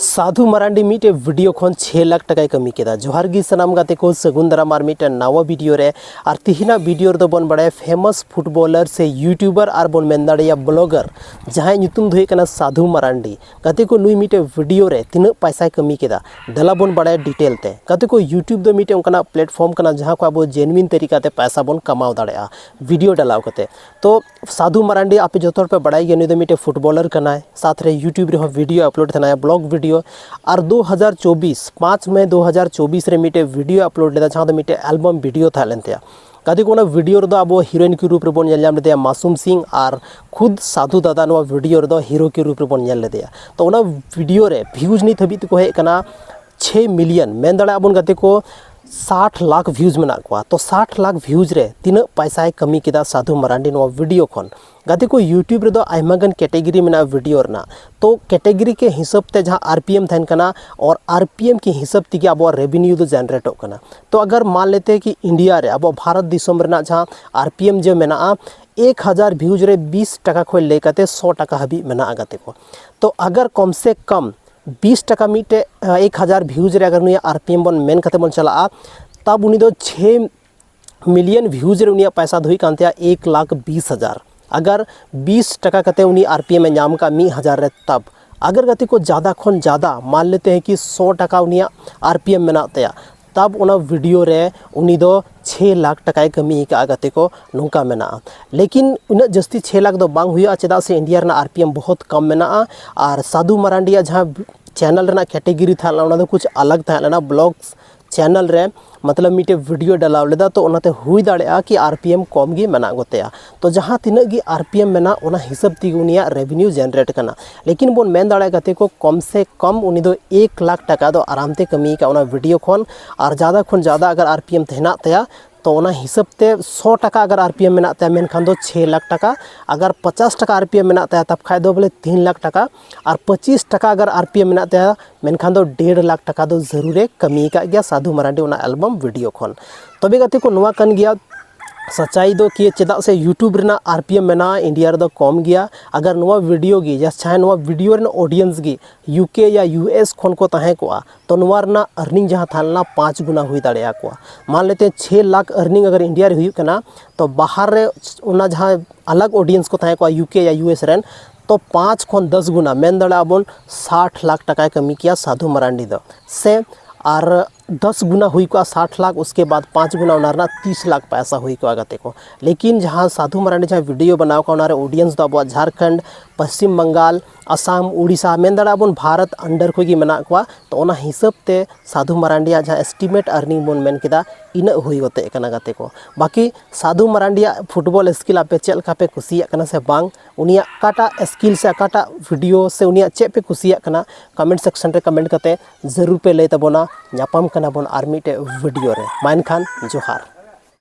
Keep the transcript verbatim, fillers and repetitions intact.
ᱥᱟᱫᱷᱩ ᱢᱟᱨᱟᱱᱰᱤ ᱢᱤᱫᱴᱮᱡ ᱵᱷᱤᱰᱤᱭᱳ ᱠᱷᱚᱱ ᱪᱷᱮ ᱞᱟᱠᱷ ᱴᱟᱠᱟᱭ ᱠᱟᱹᱢᱤ ᱠᱮᱫᱟ᱾ ᱡᱚᱦᱟᱨ ᱜᱮ ᱥᱟᱱᱟᱢ ᱜᱟᱛᱮ ᱠᱚ, ᱥᱟᱹᱜᱩᱱ ᱫᱟᱨᱟᱢ ᱟᱨ ᱢᱤᱫᱴᱮᱱ ᱱᱟᱣᱟ ᱵᱷᱤᱰᱤᱭᱳ ᱨᱮ᱾ ᱟᱨ ᱛᱤᱦᱤᱧᱟᱜ ᱵᱷᱤᱰᱤᱭᱳ ᱨᱮᱫᱚ ᱵᱚᱱ ᱵᱟᱲᱟᱭᱟ ᱯᱷᱮᱢᱟᱥ ᱯᱷᱩᱴᱵᱚᱞᱟᱨ ᱥᱮ ᱭᱩᱴᱩᱵᱟᱨ ᱟᱨ ᱵᱚᱱ ᱢᱮᱱ ᱫᱟᱲᱮᱭᱟᱜᱼᱟ ᱵᱞᱚᱜᱟᱨ, ᱡᱟᱦᱟᱸᱭ ᱧᱩᱛᱩᱢ ᱫᱚ ᱦᱩᱭᱩᱜ ᱠᱟᱱᱟ ᱥᱟᱫᱷᱩ ᱢᱟᱨᱟᱱᱰᱤ᱾ ᱜᱟᱛᱮ ᱠᱚ, ᱱᱩᱭ ᱢᱤᱫᱴᱮᱡ ᱵᱷᱤᱰᱤᱭᱳ ᱨᱮ ᱛᱤᱱᱟᱹᱜ ᱯᱟᱭᱥᱟᱭ ᱠᱟᱹᱢᱤ ᱠᱮᱫᱟ, ᱫᱮᱞᱟ ᱵᱚᱱ ᱵᱟᱲᱟᱭᱟ ᱰᱤᱴᱮᱞ ᱛᱮ᱾ ᱜᱟᱛᱮ ᱠᱚ, ᱭᱩᱴᱩᱵᱽ ᱫᱚ ᱢᱤᱫᱴᱮᱡ ᱚᱱᱠᱟᱱᱟᱜ ᱯᱞᱮᱴᱯᱷᱚᱨᱢ ᱠᱟᱱᱟ ᱡᱟᱦᱟᱸ ᱠᱷᱚᱱ ᱟᱵᱚ ᱡᱮᱱᱩᱭᱤᱱ ᱛᱟᱹᱨᱤᱠᱟ ᱛᱮ ᱯᱟᱭᱥᱟ ᱵᱚᱱ ᱠᱟᱢᱟᱣ ᱫᱟᱲᱮᱭᱟᱜᱼᱟ ᱵᱷᱤᱰᱤᱭᱳ ᱰᱟᱞᱟᱣ ᱠᱟᱛᱮ᱾ ᱛᱚ ᱥᱟᱫᱷᱩ ᱢᱟᱨᱟᱱᱰᱤ ᱟᱯᱮ ᱡᱚᱛᱚ ᱦᱚᱲ ᱯᱮ ᱵᱟᱲᱟᱭ ᱜᱮᱭᱟ, ᱱᱩᱭ ᱫᱚ ᱢᱤᱫᱴᱮᱡ ᱯᱷᱩᱴᱵᱚᱞᱟᱨ ᱠᱟᱱᱟᱭ, ᱥᱟᱛ ᱨᱮ ᱭᱩᱴᱩᱵᱽ ᱨᱮᱦᱚᱸ ᱵᱷᱤᱰᱤᱭᱳ ᱟᱯᱞᱳᱰ ᱛᱟᱦᱮᱱᱟᱭᱟ, ᱵᱞᱚᱜ ᱵᱷᱤᱰᱤᱭᱳ᱾ ᱟᱨ ᱫᱩ ᱦᱟᱡᱟᱨ ᱪᱚᱵᱵᱤᱥ ᱯᱟᱸᱪ ᱢᱮ ᱫᱩ ᱦᱟᱡᱟᱨ ᱪᱚᱵᱵᱤᱥ ᱨᱮ ᱢᱤᱫᱴᱮᱡ ᱵᱷᱤᱰᱤᱭᱳ ᱟᱯᱞᱳᱰ ᱞᱮᱫᱟ, ᱡᱟᱦᱟᱸ ᱫᱚ ᱢᱤᱫᱴᱮᱡ ᱮᱞᱵᱟᱢ ᱵᱷᱤᱰᱤᱭᱳ ᱛᱟᱦᱮᱸ ᱞᱮᱱ ᱛᱟᱭᱟ᱾ ᱜᱟᱛᱮ ᱠᱚ, ᱚᱱᱟ ᱵᱷᱤᱰᱤᱭᱳ ᱨᱮᱫᱚ ᱟᱵᱚ ᱦᱤᱨᱳᱭᱤᱱ ᱠᱤ ᱨᱩᱯ ᱨᱮᱵᱚᱱ ᱧᱮᱞ ᱧᱟᱢ ᱞᱮᱫᱮᱭᱟ ᱢᱟᱥᱩᱢ ᱥᱤᱝ, ᱟᱨ ᱠᱷᱩᱫ ᱥᱟᱫᱷᱩ ᱫᱟᱫᱟ ᱱᱚᱣᱟ ᱵᱷᱤᱰᱤᱭᱳ ᱨᱮᱫᱚ ᱦᱤᱨᱳ ᱠᱤ ᱨᱩᱯ ᱨᱮᱵᱚᱱ ᱧᱮᱞ ᱞᱮᱫᱮᱭᱟ᱾ ᱛᱚ ᱚᱱᱟ ᱵᱷᱤᱰᱤᱭᱳ ᱨᱮ ᱵᱷᱤᱭᱩᱡᱽ ᱱᱤᱛ ᱦᱟᱹᱵᱤᱡ ᱛᱮᱠᱚ ᱦᱮᱡ ᱟᱠᱟᱱᱟ ᱪᱷᱮ ᱢᱤᱞᱤᱭᱚᱱ, ᱢᱮᱱ ᱫᱟᱲᱮᱭᱟᱜᱼᱟ ᱵᱚᱱ ᱜᱟᱛᱮ ᱠᱚ ᱥᱟᱴ ᱞᱟᱠᱷ ᱵᱷᱤᱭᱩᱡᱽ ᱢᱮᱱᱟᱜ ᱠᱚᱣᱟ᱾ ᱛᱚ ᱥᱟᱴ ᱞᱟᱠᱷ ᱵᱷᱤᱭᱩᱡᱽ ᱨᱮ ᱛᱤᱱᱟᱹᱜ ᱯᱟᱭᱥᱟᱭ ᱠᱟᱹᱢᱤ ᱠᱮᱫᱟ ᱥᱟᱫᱷᱩ ᱢᱟᱨᱟᱱᱰᱤ ᱱᱚᱣᱟ ᱵᱷᱤᱰᱤᱭᱳ ᱠᱷᱚᱱ? ᱜᱟᱛᱮ ᱠᱚ, ᱭᱩᱴᱩᱵᱽ ᱨᱮᱫᱚ ᱟᱭᱢᱟ ᱜᱟᱱ ᱠᱮᱴᱮᱜᱚᱨᱤ ᱢᱮᱱᱟᱜᱼᱟ ᱵᱷᱤᱰᱤᱭᱳ ᱨᱮᱱᱟᱜ᱾ ᱛᱚ ᱠᱮᱴᱮᱜᱚᱨᱤ ᱠᱮ ᱦᱤᱥᱟᱹᱵ ᱛᱮ ᱡᱟᱦᱟᱸ ᱟᱨ ᱯᱤ ᱮᱢ ᱛᱟᱦᱮᱱ ᱠᱟᱱᱟ, ᱟᱨ ᱟᱨ ᱯᱤ ᱮᱢ ᱠᱮ ᱦᱤᱥᱟᱹᱵ ᱛᱮᱜᱮ ᱟᱵᱚᱣᱟᱜ ᱨᱮᱵᱷᱮᱱᱤᱭᱩ ᱫᱚ ᱡᱮᱱᱟᱨᱮᱴᱚᱜ ᱠᱟᱱᱟ᱾ ᱛᱚ ᱟᱜᱟᱨ ᱢᱟᱱ ᱞᱮᱛᱮ ᱠᱤ ᱤᱱᱰᱤᱭᱟ ᱨᱮ, ᱟᱵᱚ ᱵᱷᱟᱨᱚᱛ ᱫᱤᱥᱚᱢ ᱨᱮᱱᱟᱜ ᱡᱟᱦᱟᱸ ᱟᱨ ᱯᱤ ᱮᱢ ᱡᱮ ᱢᱮᱱᱟᱜᱼᱟ, ᱮᱠ ᱦᱟᱡᱟᱨ ᱵᱷᱤᱭᱩᱡᱽ ᱨᱮ ᱵᱤᱥ ᱴᱟᱠᱟ ᱠᱷᱚᱱ ᱞᱟᱹᱭ ᱠᱟᱛᱮ ᱥᱚ ᱴᱟᱠᱟ ᱦᱟᱹᱵᱤᱡ ᱢᱮᱱᱟᱜᱼᱟ ᱜᱟᱛᱮ ᱠᱚ᱾ ᱛᱚ ᱟᱜᱟᱨ ᱠᱚᱢ ᱥᱮ ᱠᱚᱢ ᱵᱤᱥ ᱴᱟᱠᱟ ᱢᱤᱫᱴᱮᱡ, ᱮᱠ ᱦᱟᱡᱟᱨ ᱵᱷᱤᱭᱩᱡᱽ ᱨᱮ ᱟᱜᱟᱨ ᱱᱩᱭᱟᱜ ᱟᱨ ᱯᱤ ᱮᱢ ᱵᱚᱱ ᱢᱮᱱ ᱠᱟᱛᱮ ᱵᱚᱱ ᱪᱟᱞᱟᱜᱼᱟ, ᱛᱟᱵ ᱩᱱᱤ ᱫᱚ ᱪᱷᱮ ᱢᱤᱞᱤᱭᱚᱱ ᱵᱷᱤᱭᱩᱡᱽ ᱨᱮ ᱩᱱᱤᱭᱟᱜ ᱯᱟᱭᱥᱟ ᱫᱚ ᱦᱩᱭᱩᱜ ᱠᱟᱱ ᱛᱟᱭᱟ ᱮᱠ ᱞᱟᱠᱷ ᱵᱤᱥ ᱦᱟᱡᱟᱨ᱾ ᱟᱜᱟᱨ ᱵᱤᱥ ᱴᱟᱠᱟ ᱠᱟᱛᱮ ᱩᱱᱤ ᱟᱨ ᱯᱤ ᱮᱢ ᱮ ᱧᱟᱢ ᱠᱟᱜ ᱢᱤᱫ ᱦᱟᱡᱟᱨ ᱨᱮ, ᱛᱟᱵ ᱟᱜᱟᱨ ᱜᱟᱛᱮ ᱠᱚ ᱡᱟᱫᱟ ᱠᱷᱚᱱ ᱡᱟᱫᱟ ᱢᱟᱱ ᱞᱮᱛᱮ ᱦᱮᱸ ᱠᱤ ᱥᱚ ᱴᱟᱠᱟ ᱩᱱᱤᱭᱟᱜ ᱟᱨ ᱯᱤ ᱮᱢ ᱢᱮᱱᱟᱜ ᱛᱟᱭᱟ, ᱛᱟᱵ ᱚᱱᱟ ᱵᱷᱤᱰᱤᱭᱳ ᱨᱮ ᱩᱱᱤ ᱫᱚ ᱪᱷᱮ ᱞᱟᱠᱷ ᱴᱟᱠᱟᱭ ᱠᱟᱹᱢᱤ ᱟᱠᱟᱫᱼᱟ ᱜᱟᱛᱮ ᱠᱚ, ᱱᱚᱝᱠᱟ ᱢᱮᱱᱟᱜᱼᱟ᱾ ᱞᱮᱠᱤᱱ ᱩᱱᱟᱹᱜ ᱡᱟᱹᱥᱛᱤ ᱪᱷᱮ ᱞᱟᱠᱷ ᱫᱚ ᱵᱟᱝ ᱦᱩᱭᱩᱜᱼᱟ, ᱪᱮᱫᱟᱜ ᱥᱮ ᱤᱱᱰᱤᱭᱟ ᱨᱮᱱᱟᱜ ᱟᱨ ᱯᱤ ᱮᱢ ᱵᱚᱦᱩᱛ ᱠᱚᱢ ᱢᱮᱱᱟᱜᱼᱟ᱾ ᱟᱨ ᱥᱟᱫᱷᱩ ᱢᱟᱨᱟᱱᱰᱤᱭᱟᱜ ᱡᱟᱦᱟᱸ ᱪᱮᱱᱮᱞ ᱨᱮᱱᱟᱜ ᱠᱮᱴᱮᱜᱚᱨᱤ ᱛᱟᱦᱮᱸ ᱞᱮᱱᱟ, ᱚᱱᱟ ᱫᱚ ᱠᱩᱪ ᱟᱞᱟᱜᱽ ᱛᱟᱦᱮᱸ ᱞᱮᱱᱟ, ᱵᱞᱚᱜᱥ ᱪᱮᱱᱮᱞ ᱨᱮ, ᱢᱚᱛᱞᱚᱵ ᱢᱤᱫᱴᱮᱡ ᱵᱷᱤᱰᱤᱭᱳ ᱰᱟᱞᱟᱣ ᱞᱮᱫᱟ, ᱛᱚ ᱚᱱᱟᱛᱮ ᱦᱩᱭ ᱫᱟᱲᱮᱭᱟᱜᱼᱟ ᱠᱤ ᱟᱨ ᱯᱤ ᱮᱢ ᱠᱚᱢ ᱜᱮ ᱢᱮᱱᱟᱜ ᱠᱚᱛᱟᱭᱟ᱾ ᱛᱚ ᱡᱟᱦᱟᱸ ᱛᱤᱱᱟᱹᱜ ᱜᱮ ᱟᱨ ᱯᱤ ᱮᱢ ᱢᱮᱱᱟᱜ, ᱚᱱᱟ ᱦᱤᱥᱟᱹᱵ ᱛᱮᱜᱮ ᱩᱱᱤᱭᱟᱜ ᱨᱮᱵᱷᱮᱱᱤᱭᱩ ᱡᱮᱱᱟᱨᱮᱴ ᱠᱟᱱᱟ᱾ ᱞᱮᱠᱤᱱ ᱵᱚᱱ ᱢᱮᱱ ᱫᱟᱲᱮᱭᱟᱜᱼᱟ ᱜᱟᱛᱮ ᱠᱚ, ᱠᱚᱢ ᱥᱮ ᱠᱚᱢ ᱩᱱᱤ ᱫᱚ ᱮᱠ ᱞᱟᱠᱷ ᱴᱟᱠᱟ ᱫᱚ ᱟᱨᱟᱢ ᱛᱮ ᱠᱟᱹᱢᱤ ᱟᱠᱟᱫ ᱚᱱᱟ ᱵᱷᱤᱰᱤᱭᱳ ᱠᱷᱚᱱ᱾ ᱟᱨ ᱡᱟᱫᱟ ᱠᱷᱚᱱ ᱡᱟᱫᱟ ᱟᱜᱟᱨ ᱟᱨ ᱯᱤ ᱮᱢ ᱛᱟᱦᱮᱱᱟᱜ ᱛᱟᱭᱟ, ᱛᱚ ᱚᱱᱟ ᱦᱤᱥᱟᱹᱵ ᱛᱮ ᱥᱚ ᱴᱟᱠᱟ ᱟᱜᱟᱨ ᱟᱨ ᱯᱤ ᱮᱢ ᱢᱮᱱᱟᱜ ᱛᱟᱭᱟ, ᱢᱮᱱᱠᱷᱟᱱ ᱫᱚ ᱪᱷᱮ ᱞᱟᱠᱷ ᱴᱟᱠᱟ᱾ ᱟᱜᱟᱨ ᱯᱚᱪᱟᱥ ᱴᱟᱠᱟ ᱟᱨ ᱯᱤ ᱮᱢ ᱢᱮᱱᱟᱜ ᱛᱟᱭᱟ, ᱛᱟᱵ ᱠᱷᱟᱡ ᱫᱚ ᱵᱚᱞᱮ ᱛᱤᱱ ᱞᱟᱠᱷ ᱴᱟᱠᱟ᱾ ᱟᱨ ᱯᱚᱸᱪᱤᱥ ᱴᱟᱠᱟ ᱟᱜᱟᱨ ᱟᱨ ᱯᱤ ᱮᱢ ᱢᱮᱱᱟᱜ ᱛᱟᱭᱟ, ᱢᱮᱱᱠᱷᱟᱱ ᱫᱚ ᱰᱮᱲ ᱞᱟᱠᱷ ᱴᱟᱠᱟ ᱫᱚ ᱡᱟᱹᱨᱩᱲᱮ ᱠᱟᱹᱢᱤ ᱟᱠᱟᱫ ᱜᱮᱭᱟ ᱥᱟᱫᱷᱩ ᱢᱟᱨᱟᱱᱰᱤ ᱚᱱᱟ ᱮᱞᱵᱟᱢ ᱵᱷᱤᱰᱤᱭᱳ ᱠᱷᱚᱱ᱾ ᱛᱚᱵᱮ ᱜᱟᱛᱮ ᱠᱚ, ᱱᱚᱣᱟ ᱠᱟᱱ ᱜᱮᱭᱟ ᱥᱟᱪᱟᱭ ᱫᱚ ᱠᱤ ᱪᱮᱫᱟᱜ ᱥᱮ YouTube ᱨᱮᱱᱟᱜ ᱟᱨ ᱯᱤ ᱮᱢ ᱢᱮᱱᱟᱜᱼᱟ ᱤᱱᱰᱤᱭᱟ ᱨᱮᱫᱚ ᱠᱚᱢ ᱜᱮᱭᱟ᱾ ᱟᱜᱟᱨ ᱱᱚᱣᱟ ᱵᱷᱤᱰᱤᱭᱳ ᱜᱮ ᱡᱟ ᱪᱟᱦᱮ ᱱᱚᱣᱟ ᱵᱷᱤᱰᱤᱭᱳ ᱨᱮᱱ ᱚᱰᱤᱭᱮᱱᱥ ᱜᱮ ᱤᱭᱩ ᱠᱮ ᱭᱟ ᱤᱭᱩ ᱮᱥ ᱠᱷᱚᱱ ᱠᱚ ᱛᱟᱦᱮᱸ ᱠᱚᱜᱼᱟ, ᱛᱚ ᱱᱚᱣᱟ ᱨᱮᱱᱟᱜ ᱟᱨᱱᱤᱝ ᱡᱟᱦᱟᱸ ᱛᱟᱦᱮᱸ ᱞᱮᱱᱟ ᱯᱟᱸᱪ ᱜᱩᱱᱟ ᱦᱩᱭ ᱫᱟᱲᱮᱭᱟᱠᱚᱣᱟ᱾ ᱢᱟᱱ ᱞᱮᱛᱮ ᱪᱷᱮ ᱞᱟᱠᱷ ᱟᱨᱱᱤᱝ ᱟᱜᱟᱨ ᱤᱱᱰᱤᱭᱟ ᱨᱮ ᱦᱩᱭᱩᱜ ᱠᱟᱱᱟ, ᱛᱚ ᱵᱟᱦᱟᱨ ᱨᱮ ᱚᱱᱟ ᱡᱟᱦᱟᱸ ᱟᱞᱟᱜᱽ ᱚᱰᱤᱭᱮᱱᱥ ᱠᱚ ᱛᱟᱦᱮᱸ ᱠᱚᱜᱼᱟ ᱤᱭᱩ ᱠᱮ ᱭᱟ ᱤᱭᱩ ᱮᱥ ᱨᱮᱱ, ᱛᱚ ᱯᱟᱸᱪ ᱠᱷᱚᱱ ᱫᱚᱥ ᱜᱩᱱᱟ, ᱢᱮᱱ ᱫᱟᱲᱮᱭᱟᱜᱼᱟ ᱵᱚᱱ ᱥᱟᱴ ᱞᱟᱠᱷ ᱴᱟᱠᱟᱭ ᱠᱟᱹᱢᱤ ᱠᱮᱭᱟ ᱥᱟᱫᱷᱩ ᱢᱟᱨᱟᱱᱰᱤ ᱫᱚ᱾ ᱥᱮ ᱟᱨ ᱫᱚᱥ ᱜᱩᱱᱟ ᱦᱩᱭ ᱠᱚᱜᱼᱟ ᱥᱟᱴ ᱞᱟᱠᱷ, ᱩᱥᱠᱮ ᱵᱟᱫ ᱯᱟᱸᱪ ᱜᱩᱱᱟ ᱚᱱᱟ ᱨᱮᱱᱟᱜ ᱛᱤᱥ ᱞᱟᱠᱷ ᱯᱟᱭᱥᱟ ᱦᱩᱭ ᱠᱚᱜᱼᱟ ᱜᱟᱛᱮ ᱠᱚ᱾ ᱞᱮᱠᱤᱱ ᱡᱟᱦᱟᱸ ᱥᱟᱫᱷᱩ ᱢᱟᱨᱟᱱᱰᱤ ᱡᱟᱦᱟᱸ ᱵᱷᱤᱰᱤᱭᱳ ᱵᱮᱱᱟᱣ ᱠᱟᱜᱼᱟ, ᱚᱱᱟ ᱨᱮ ᱚᱰᱤᱭᱮᱱᱥ ᱫᱚ ᱟᱵᱚᱣᱟᱜ ᱡᱷᱟᱲᱠᱷᱚᱸᱰ, ᱯᱚᱥᱪᱤᱢ ᱵᱟᱝᱜᱟᱞ, ᱟᱥᱟᱢ, ᱩᱲᱤᱥᱥᱟ, ᱢᱮᱱ ᱫᱟᱲᱮᱭᱟᱜᱼᱟ ᱵᱚᱱ ᱵᱷᱟᱨᱚᱛ ᱟᱱᱰᱟᱨ ᱠᱷᱚᱱ ᱜᱮ ᱢᱮᱱᱟᱜ ᱠᱚᱣᱟ᱾ ᱛᱚ ᱚᱱᱟ ᱦᱤᱥᱟᱹᱵ ᱛᱮ ᱥᱟᱫᱷᱩ ᱢᱟᱨᱟᱱᱰᱤᱭᱟᱜ ᱡᱟᱦᱟᱸ ᱮᱥᱴᱤᱢᱮᱴ ᱟᱨᱱᱤᱝ ᱵᱚᱱ ᱢᱮᱱ ᱠᱮᱫᱟ, ᱤᱱᱟᱹᱜ ᱦᱩᱭ ᱠᱟᱛᱮ ᱠᱟᱱᱟ ᱜᱟᱛᱮ ᱠᱚ᱾ ᱵᱟᱹᱠᱤ ᱥᱟᱫᱷᱩ ᱢᱟᱨᱟᱱᱰᱤᱭᱟᱜ ᱯᱷᱩᱴᱵᱚᱞ ᱥᱠᱤᱞ ᱟᱯᱮ ᱪᱮᱫ ᱞᱮᱠᱟ ᱯᱮ ᱠᱩᱥᱤᱭᱟᱜ ᱠᱟᱱᱟ ᱥᱮ ᱵᱟᱝ, ᱩᱱᱤᱭᱟᱜ ᱚᱠᱟᱴᱟᱜ ᱥᱠᱤᱞ ᱥᱮ ᱚᱠᱟᱴᱟᱜ ᱵᱷᱤᱰᱤᱭᱳ ᱥᱮ ᱩᱱᱤᱭᱟᱜ ᱪᱮᱫ ᱯᱮ ᱠᱩᱥᱤᱭᱟᱜ ᱠᱟᱱᱟ, ᱠᱚᱢᱮᱱᱴ ᱥᱮᱠᱥᱚᱱ ᱨᱮ ᱠᱚᱢᱮᱱᱴ ᱠᱟᱛᱮ ᱡᱟᱹᱨᱩᱲ ᱯᱮ ᱞᱟᱹᱭ ᱛᱟᱵᱚᱱᱟ᱾ ᱧᱟᱯᱟᱢ ᱠᱟᱱᱟ ᱵᱚᱱ ᱟᱨ ᱢᱤᱫᱴᱮᱡ ᱵᱷᱤᱰᱤᱭᱳ ᱨᱮ᱾ ᱢᱟ ᱮᱱᱠᱷᱟᱱ ᱡᱚᱦᱟᱨ᱾